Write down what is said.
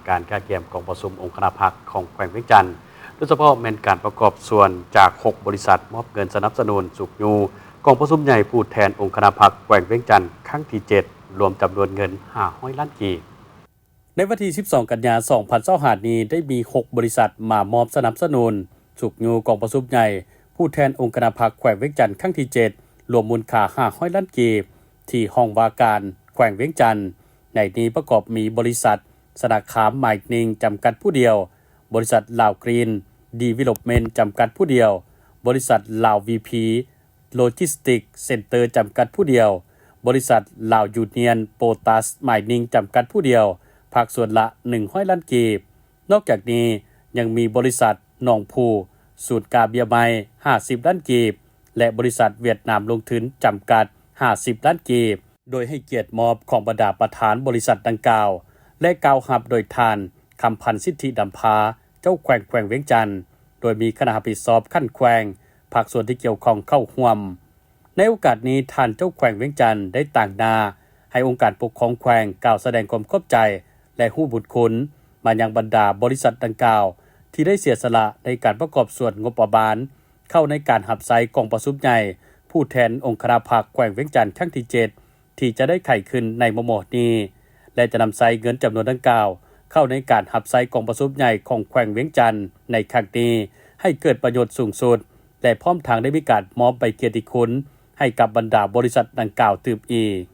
ການກະກຽມກອງປະຊຸມອົງຄະນະພັກຂອງແຂວງວຽງຈັນ, ໂດຍສະເພາະແມ່ນການປະກອບສ່ວນຈາກຫົກບໍລິສັດມອບເງິນສະໜັບສະໜູນຊຸກຍູ້ກອງປະຊຸມໃຫຍ່ຜູ້ແທນອົງຄະນະພັກແຂວງວຽງຈັນຄັ້ງທີເຈັດ ລວມຈຳນວນເງິນຫ້າຮ້ອຍລ້ານກີບ. ໃນວັນທີສິບສອງ ກັນຍາ ສອງພັນຊາວຫ້ານີ້ ໄດ້ມີຫົກບໍລິສັດມາມອບສະໜັບສະໜູນຊຸກຍູ້ກອງປະຊຸມໃຫຍ່ຜູ້ແທນອົງຄະນະພັກແຂວງວຽງຈັນຄັ້ງທີເຈັດ ລວມມູນຄ່າຫ້າຮ້ອຍລ້ານກີບ ທີ່ຫ້ອງວ່າການແຂວງວຽງຈັນ. ໃນນີ້ປະກອບມີບໍລິສັດ ສະນາຄາມ ມາຍນິງ ຈຳກັດຜູ້ດຽວ, ບໍລິສັດ ລາວກຣີນ ດີເວລອບເມັນ ຈຳກັດຜູ້ດຽວ, ບໍລິສັດ ລາວວີພີ ໂລຈິສຕິກ ເຊັນເຕີ ຈຳກັດຜູ້ດຽວ, ບໍລິສັດ ລາວຢູນຽນ ໂປຕັສ ມາຍນິງ ຈຳກັດຜູ້ດຽວ ພາກສ່ວນລະໜຶ່ງຮ້ອຍລ້ານກີບ. ນອກຈາກນີ້ຍັງມີບໍລິສັດໜອງພູ ສູນກາເບ້ຍໄມ້ ຫ້າສິບລ້ານກີບ ແລະ ບໍລິສັດຫວຽດນາມລົງທຶນ ຈຳກັດ ຫ້າສິບລ້ານກີບ. ໂດຍໃຫ້ກຽດມອບຂອງບັນດາປະທານບໍລິສັດດັ່ງກ່າວ ແລະ ກ່າວຮັບໂດຍທ່ານ ຄຳພັນ ສິດທິນຳພາ ເຈົ້າແຂວງແຂວງວຽງຈັນ, ໂດຍມີຄະນະຮັບຜິດຊອບຂັ້ນແຂວງ, ພາກສ່ວນທີ່ກ່ຽວຂ້ອງເຂົ້າຮ່ວມ. ໃນໂອກາດນີ້ ທ່ານເຈົ້າແຂວງວຽງຈັນໄດ້ຕາງໜ້າໃຫ້ອົງການປົກຄອງແຂວງກ່າວສະແດງຄວາມຂອບໃຈ ແລະ ຮູ້ບຸນຄຸນມາຍັງບັນດາບໍລິສັດດັ່ງກ່າວ ທີ່ໄດ້ເສຍສະຫຼະໃນການປະກອບສ່ວນງົບປະມານ ເຂົ້າໃນການຮັບໃຊ້ກອງປະຊຸມໃຫຍ່ຜູ້ແທນອົງຄະນະພັກແຂວງວຽງຈັນຄັ້ງທີເຈັດ ທີ່ຈະໄດ້ໄຂຂຶ້ນໃນມໍ່ໆນີ້ ແລະ ຈະນຳໃຊ້ເງິນຈຳນວນດັ່ງກ່າວເຂົ້າໃນການຮັບໃຊ້ກອງປະຊຸມໃຫຍ່ຂອງແຂວງວຽງຈັນໃນຄັ້ງນີ້ ໃຫ້ເກີດປະໂຫຍດສູງສຸດ ແລະ ພ້ອມທັງໄດ້ມີການມອບໃບກຽດຕິຄຸນໃຫ້ກັບບັນດາບໍລິສັດດັ່ງກ່າວຕື່ມອີກ.